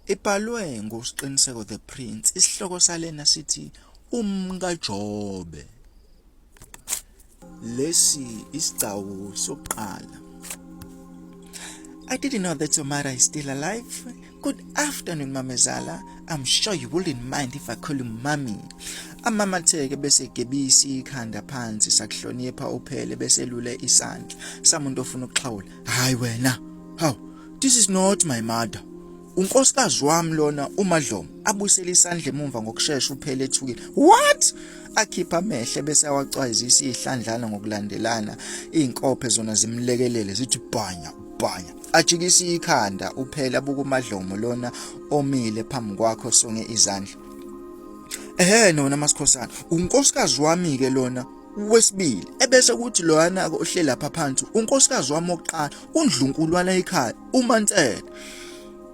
Ibhalwe nguSqiniseko The Prince, isihloko salena sithi UmkaJobe. Lesi isigcawu sokuqala. I didn't know that your mother is still alive. Good afternoon, Mamezala. I'm sure you wouldn't mind if I call you mommy. Amamatheke bese gebisa ikhanda phansi sakuhlonipha uphele bese elule isandla samuntu ofuna ukuxhawula. Hayi wena. How? This is not my mother. Unkosikazi wami lona uMadlomo abuyisele isandla emumva ngokushesha uphele ethukile. What? Akhipha amehle bese awacwayizisa ihlandlana ngokulandelana izinkophe zona zimlekelele zithi bhanya bhanya. Ajikisa ikhanda uphele abuka uMadlomo lona omile phambi kwakho songe izandla. Ehhe nona masikhosana, unkosikazi wami ke lona wesibili ebese kuthi loyana ohleli lapha phansi unkosikazi wami wokuqala undlunkulu wala ekhaya uMansela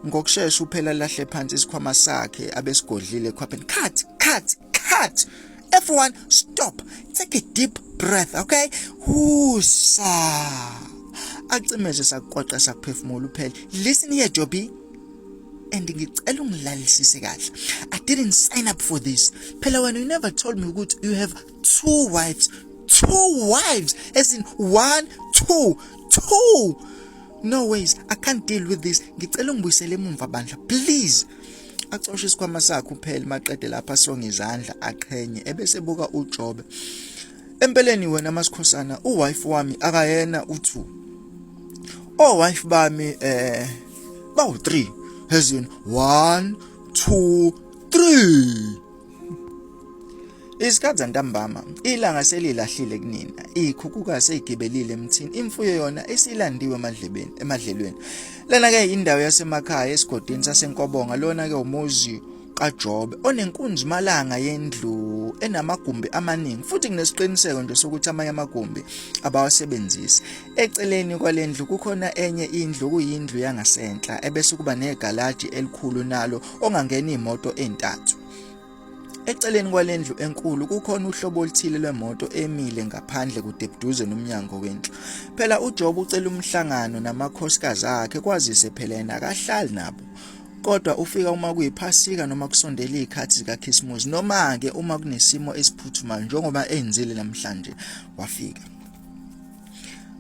ngokushesha uphela lahle phansi isikhwama sakhe abesigodlile ekhwapheni cut cut cut everyone stop take a deep breath okay husa acimeze sakuqoqa sakuphefumula uphela listen here Joby and ngicela ungilalelisise kahle i didn't sign up for this phela wena you never told me ukuthi you have two wives two wives as in one two two no ways i can't deal with this ngicela ungibuyisele emumva bandla please acoshe isikhwama sakhe uphele maqede lapha songe izandla aqhenye ebese buka uJobe empeleni wena masikhosana uwife wami akayena u2 owife bami eh bawu 3 as in 1 2 3 Isikhathi zantambama, ilanga selilahlile kunina, ikhukhukazi seyigibelile emthini, imfuyo yona isilandiwe emadlebeni, emadlelweni. Lena ke indawo yasemakhaya esigodini saseNkobonga, lona ke umuzi kaJobe onenkunzi malanga yendlu enamagumbi amaningi futhi kunesiqiniseko nje sokuthi amanye amagumbi abawasebenzisi. Eceleni kwalendlu kukhona enye indlu kuyindlu yangasenhla ebese kuba negalaji elikhulu nalo ongangena imoto entathu. Eceleni kwalendlu enkulu kukhona uhlobo oluthile lwemoto emile ngaphandle kude buduze nomnyango wendlu. Phela uJob ucela umhlangano namakhosikazi akhe kwazise phela yena akahlali nabo. Kodwa ufika uma kuyiphasika noma kusondela izikhathi zikaKhisimusi noma-ke uma kunesimo esiphuthumayo njengoba enzile namhlanje wafika.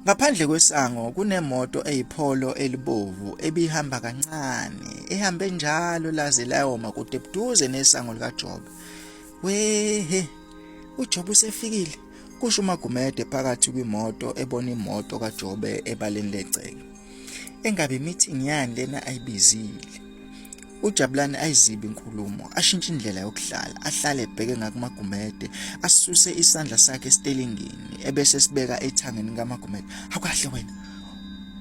Ngaphandle kwesango kunemoto eyipholo elibovu ebihamba kancane, ihambe njalo laze layoma kude buduze nesango likaJobe. Wehe, uJobe usefikile, kusho uMagumede phakathi kwimoto ebona imoto kaJobe ebaleni legceke. Engabe meeting yani lena ayibizile? UJabulani ayizibe inkulumo, ashintshe indlela yokuhlala, ahlale ebheke ngakuMagumede, asuse isandla sakhe esitelingini ebese sibeka ethangeni kaMagumede. Awukahle wena.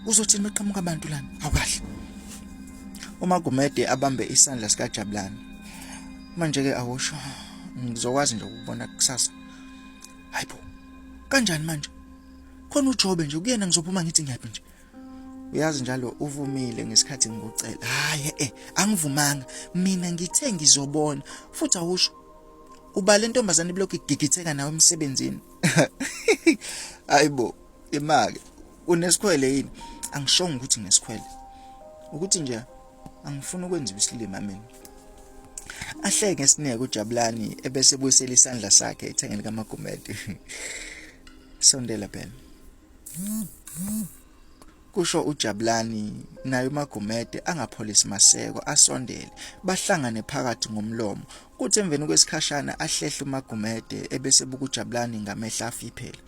Uzothini beqhamuka abantu lana? Awukahle. UMagumede abambe isandla sikaJabulani. Manje ke awusho, ngizokwazi nje ukubona kusasa. Hayibo. Kanjani manje? Khona uJobe nje kuyena ngizophuma ngithi ngiyaphi nje. Uyazi njalo uvumile ngesikhathi ngikucela. Hayi eh angivumanga. Mina ngithe ngizobona futhi awusho. Ubale intombazane iblokhu igigitheka nawe emsebenzini. Hayibo imake unesikhwele yini? Angishongo ukuthi nginesikhwele. Ukuthi nje angifuni ukwenziwa isilima mina. Ahleke ngesineke uJabulani ebese buyisela isandla sakhe ethangeni kaMagumede. Sondela phela. Kusho uJabulani naye uMagumede angapholisi maseko asondele bahlangane phakathi ngomlomo kuthi emveni kwesikhashana ahlehle uMagumede ebese buka uJabulani ngamehla afiphele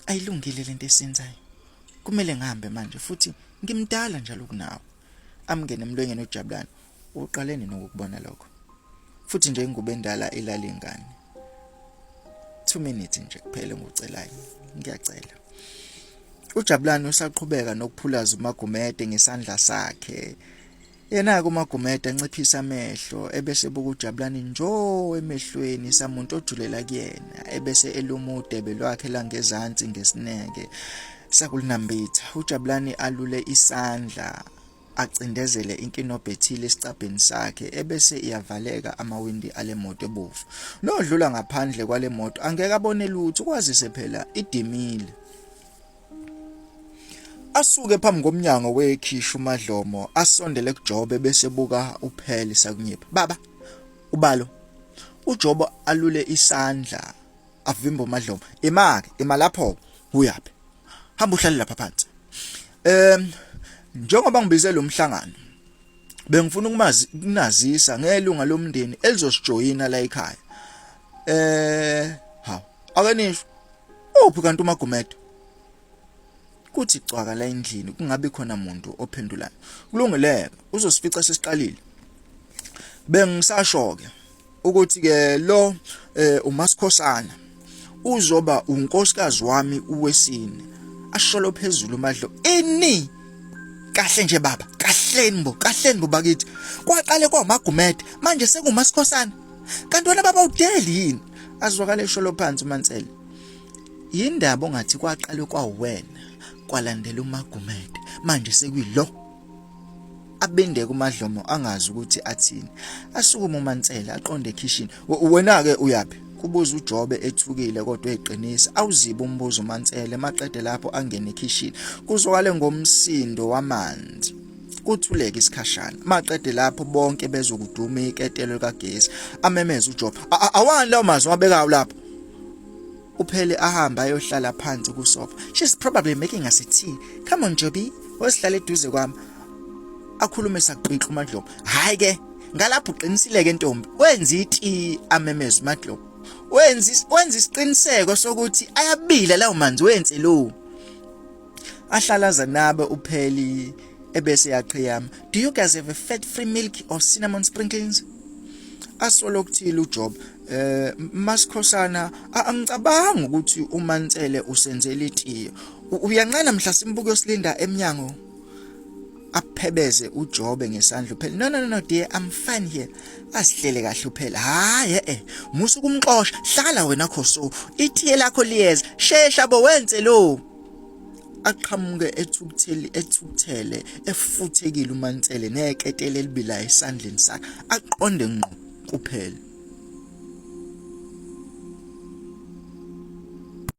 ayilungile lento esiyenzayo kumele ngihambe manje futhi ngimdala njalo kunawe amngene emlonyeni uJabulani uqale nini ukubona lokho futhi nje ingubo endala ilala ingane 2 minutes nje kuphela engikucelayo ngiyacela uJabulani usaqhubeka nokuphulaza uMagumede ngesandla sakhe yena-ke uMagumede anciphisa amehlo ebese buka uJabulani njo emehlweni samuntu ojulela kuyena ebese eluma udebe lwakhe langezansi ngesineke sakulinambitha uJabulani alule isandla acindezele inkinobho ethile esicabheni sakhe ebese iyavaleka amawindi alemoto ebovu. Nodlula ngaphandle kwalemoto angeke abone lutho kwazise phela idimile. Asuke phambi komnyango wekhishi uMadlomo asondele kuJobe bese buka uPheli sakunyipha. Baba, ubalo. UJobo alule isandla avimba uMadlomo. Imake, ima lapho uyaphi? Hamba uhlale lapha phansi. Em njengoba ngibize lo mhlangano bengifuna ukumazi kunazisa ngelunga lomndeni elizosijoyina la ekhaya. Eh hawu ake nisho uphi kanti uMagumede? Kuthi cwaka la endlini kungabi khona muntu ophendulayo. Kulungileke uzosifica sesiqalile. Bengisasho ke ukuthi ke lo eh, uMasikhosana uzoba unkosikazi wami uwesine. Asholo phezulu uMadlo. Ini kahle nje baba, kahleni bo, kahleni bo bakithi. Kwaqale kwaMagumede, manje sekuMasikhosana. Kanti wena baba udeli yini? Azwakala esholo phansi uMansele. Yindaba ongathi kwaqale kwawena kwalandela uMagumede manje sekuyilo abindeke uMadlomo angazi ukuthi athini asukume uMansele aqonde ekhishini wena ke uyaphi kubuza uJobe ethukile kodwa eqinisa awuzibe umbuzo uMansele maqede lapho angene ekhishini kuzwakale ngomsindo wamanzi kuthuleke isikhashana maqede lapho bonke bezokuduma iketelo likagesi amemeze uJobe awani lawo mazwi wabekayo lapho Uphele ahambe ayohlala phansi kusofa. She's probably making us a tea. Come on Joby, wosihlala eduze kwami. Akhulume sakuqinqa uMadlomo. Hayi ke, ngalapho uqinisile ke ntombi. Wenza iti amemeza uMadlomo. Wenza wenza isiqiniseko sokuthi ayabila lawo manzi wenze lo. Ahlala zanabe upheli ebese yaqhiyama. Do you guys have a fat free milk or cinnamon sprinklings? Asolo kuthile uJob eh masikhosana angicabangi ukuthi uMansele usenzela itiye. Uyanqena mhla simbuke yosilinda emnyango aphebeze uJobe ngesandla uphela no no no no dear I'm fine here asihlele kahle uphela hayi eh musu kumxosha hlala wena khoso ithiye lakho liyeza shesha bo wenze lo aqhamuke ethukutheli ethukuthele efuthekile uMansele neketele elibilayo esandleni sakhe aqonde ngqo kuphela.